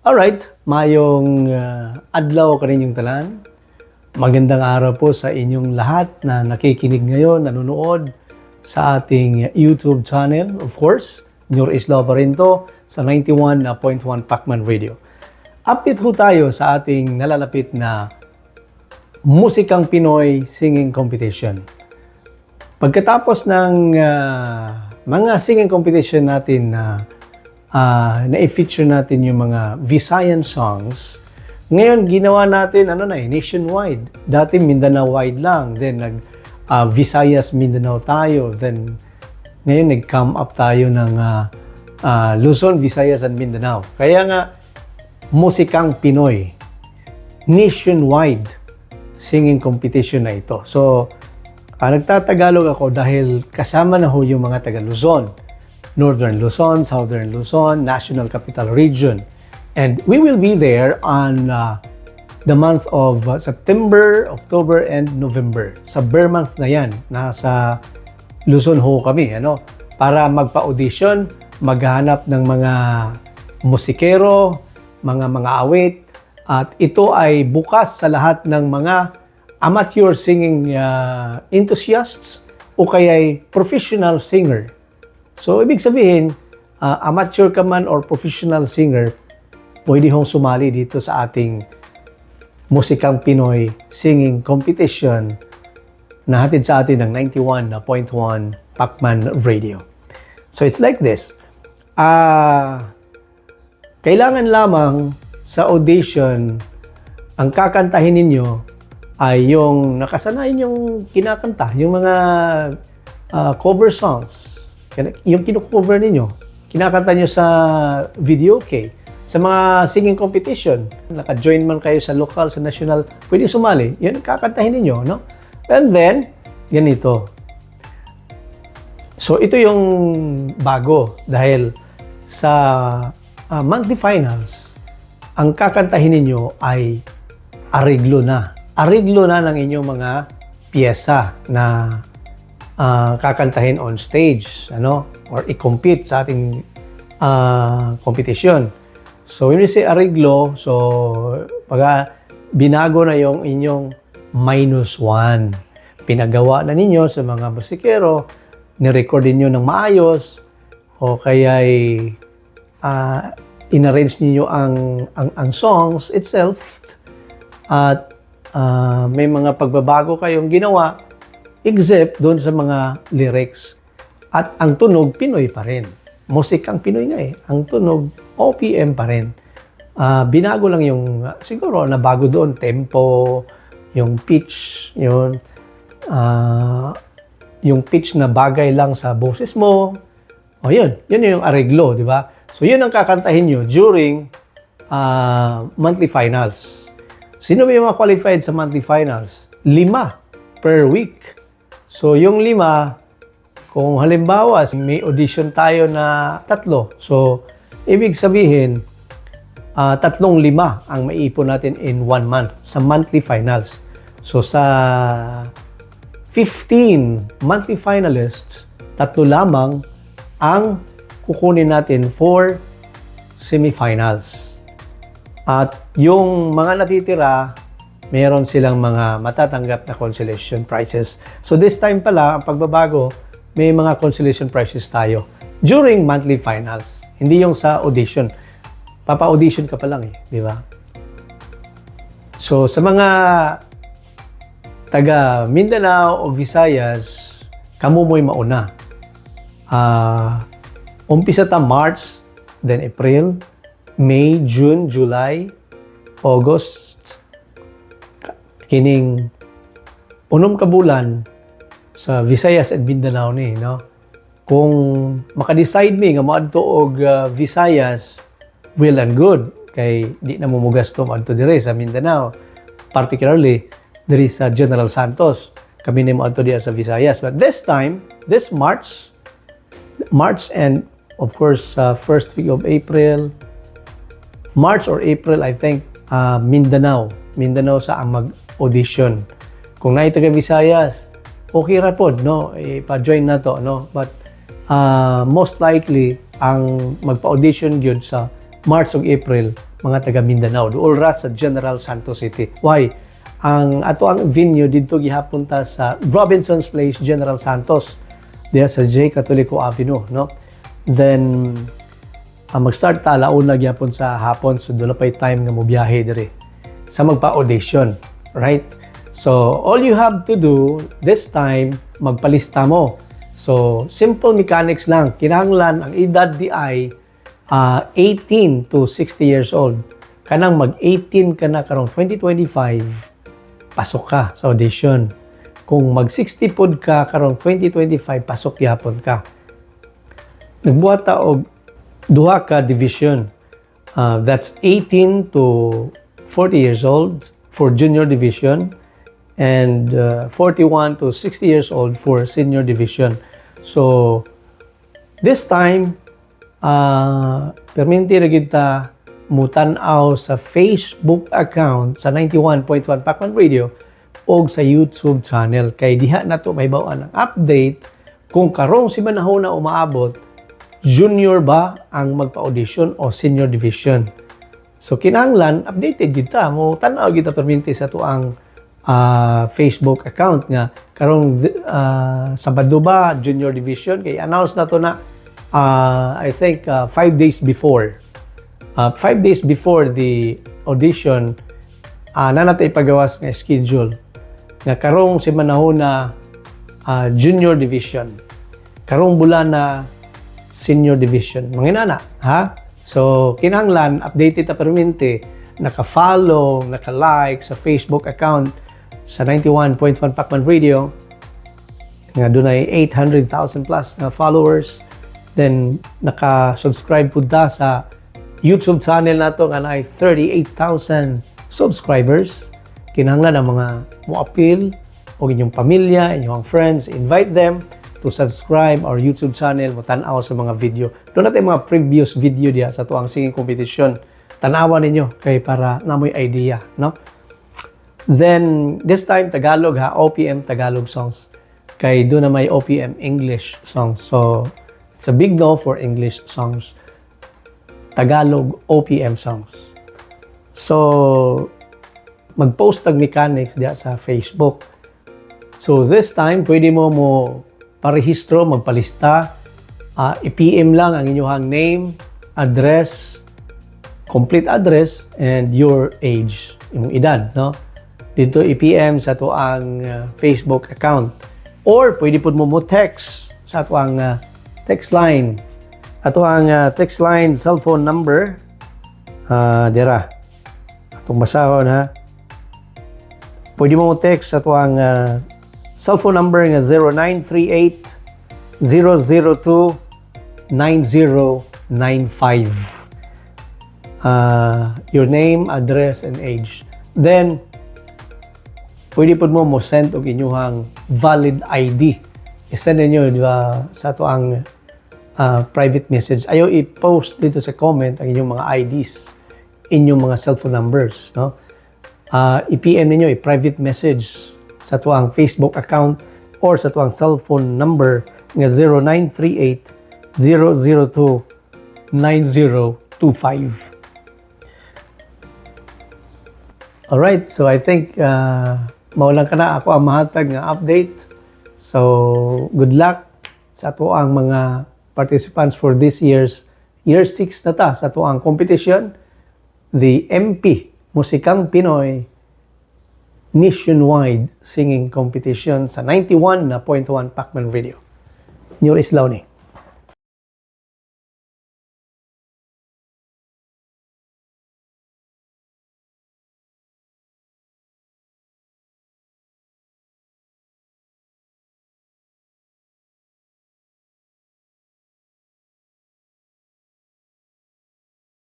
Alright, maayong adlaw kaninyong tanan. Magandang araw po sa inyong lahat na nakikinig ngayon, nanonood sa ating YouTube channel. Of course, Nur Islaw pa rin to sa 91.1 Pacman Radio. Update ho tayo sa ating nalalapit na Musikang Pinoy Singing Competition. Pagkatapos ng mga singing competition natin na na-feature natin yung mga Visayan songs, ngayon ginawa natin ano na eh, nationwide. Dati Mindanao-wide lang, then nag Visayas Mindanao tayo, then ngayon nag-come up tayo ng Luzon, Visayas and Mindanao. Kaya nga Musikang Pinoy nationwide singing competition na ito. So, nagtatagalog ako dahil kasama na ho yung mga taga Luzon, Northern Luzon, Southern Luzon, National Capital Region. And we will be there on the month of September, October, and November. Sa ber month na yan, nasa Luzon ho kami, ano, para magpa-audition, maghanap ng mga musikero, mga awit, at ito ay bukas sa lahat ng mga amateur singing enthusiasts o kaya'y professional singer. So, ibig sabihin, amateur ka man or professional singer, pwede hong sumali dito sa ating Musikang Pinoy Singing Competition na hatid sa atin ng 91.1 Pacman Radio. So, it's like this. Kailangan lamang sa audition, ang kakantahin ninyo ay yung nakasanayan yung kinakanta, yung mga cover songs, yung kino-cover ninyo, kinakanta nyo sa videoke, sa mga singing competition, naka-join man kayo sa local, sa national, pwede sumali. Yun, kakantahin ninyo, no? And then, ganito. So, ito yung bago dahil sa monthly finals, ang kakantahin ninyo ay areglo na. Areglo na ng inyong mga pyesa na kakantahin on stage, ano? Or i-compete sa ating competition. So, when we say areglo, so, pag binago na yung inyong -1. Pinagawa na ninyo sa mga musikero, nirecord ninyo ng maayos, o kaya'y inarrange ninyo ang songs itself, at may mga pagbabago kayong ginawa, except doon sa mga lyrics. At ang tunog, Pinoy pa rin. Musikang Pinoy nga eh. Ang tunog, OPM pa rin. Binago lang yung, siguro, nabago doon, tempo, yung pitch, yun. Yung pitch na bagay lang sa boses mo. O yun, yun yung areglo, di ba? So yun ang kakantahin nyo during monthly finals. Sino ba yung mga qualified sa monthly finals? Lima per week. So yung lima, kung halimbawa may audition tayo na tatlo, so ibig sabihin, tatlong lima ang maiipon natin in one month sa monthly finals. So sa 15 monthly finalists, tatlo lamang ang kukunin natin for semifinals. At yung mga natitira, meron silang mga matatanggap na consolation prizes. So this time pala, ang pagbabago, may mga consolation prizes tayo during monthly finals. Hindi yung sa audition. Papa-audition ka pa lang eh, di ba? So sa mga taga Mindanao o Visayas, kamo mo'y mauna. Umpisa ta March, then April, May, June, July, August, kining 6 ka bulan sa Visayas at Mindanao ni, no? Kung maka-decide mi nga moadto og Visayas, well and good kay di na mo mugasto moadto dire sa Mindanao, particularly diri sa General Santos. Kami ni moadto diya sa Visayas. But this time, this March, March and of course first week of April, March or April, I think, Mindanao. Mindanao sa ang mag-audition. Kung naay taga Visayas, okay ra pod, no? Ipa-join na to, no? But most likely, ang magpa-audition gyud sa March o April, mga taga Mindanao. Duol ra sa General Santos City. Why? Ang ato ang venue didto gihapon ta sa Robinson's Place, General Santos, diha sa J. Catolico Avenue, no? Then mag-start ta alauna gyapon sa hapon, so duna pay time nga mobiyahe diri sa magpa-audition, right? So all you have to do this time, magpalista mo. So simple mechanics lang. Kinahanglan ang edad di ay 18 to 60 years old. Kanang mag-18 ka na karong 2025, pasok ka sa audition. Kung mag-60 pod ka karong 2025, pasok gyapon ka. Nagbuhat ta og duha ka division. That's 18 to 40 years old for junior division and 41 to 60 years old for senior division. So this time, perminti ra gyud ta mutan-aw sa Facebook account sa 91.1 Pacman Radio o sa YouTube channel kay diha nato mahibaw-an ang update kung karong si manahona umaabot, junior ba ang magpa-audition o senior division. So kinahanglan updated gyud ta mo, tan-aw gyud ta perminti sa atoang Facebook account nga karong Sabado ba junior division, kay announce na to na I think 5 days before. 5 days before the audition, na nato ipagawas nga schedule nga karong si manahona junior division, karong bulan na senior division, mga inana ha. So kinahanglan updated ta perminti, naka-follow, naka-like sa Facebook account sa 91.1 Pacman Radio nga dunay 800,000 plus nga followers. Then naka-subscribe pud ta sa YouTube channel nato nga naay 38,000 subscribers. Kinahanglan ang mga moapil o inyong pamilya, inyong friends, invite them to subscribe our YouTube channel, mo tan-aw sa mga video. Duna tay mga previous video diha sa atoang singing competition. Tanawa ninyo kay para namoy idea, no? Then this time Tagalog ha, OPM Tagalog songs. Kay duna may OPM English songs. So it's a big no for English songs. Tagalog OPM songs. So mag-post tag mechanics diha sa Facebook. So this time, pwede mo mo parehistro, magpalista, i-PM lang ang inyong name, address, complete address, and your age, imong edad, no? Dito i-PM sa atoang Facebook account. Or pwede pud mo mo text sa atoang text line. Atoang text line cellphone number, dira. Atong basahon ha. Pwede mo mo text sa atoang cellphone number nga 0938 002 9095. Your name, address, and age. Then, pwede pud mo mo send og inyong valid ID. I-send ninyo, di ba, sa atoang private message. Ayaw i-post dito sa comment ang inyong mga IDs, inyong mga cellphone numbers, no? I-PM ninyo, i-private message sa atoang Facebook account or sa atoang cellphone number nga 0938 002 9025. Alright, so I think mao lang kana ako ang mahatag nga update. So, good luck sa atoang mga participants for this year's year 6 na ta sa atoang competition, the MP Musikang Pinoy Nationwide Singing Competition sa 91.1 Pacman Radio. New Islaw ni.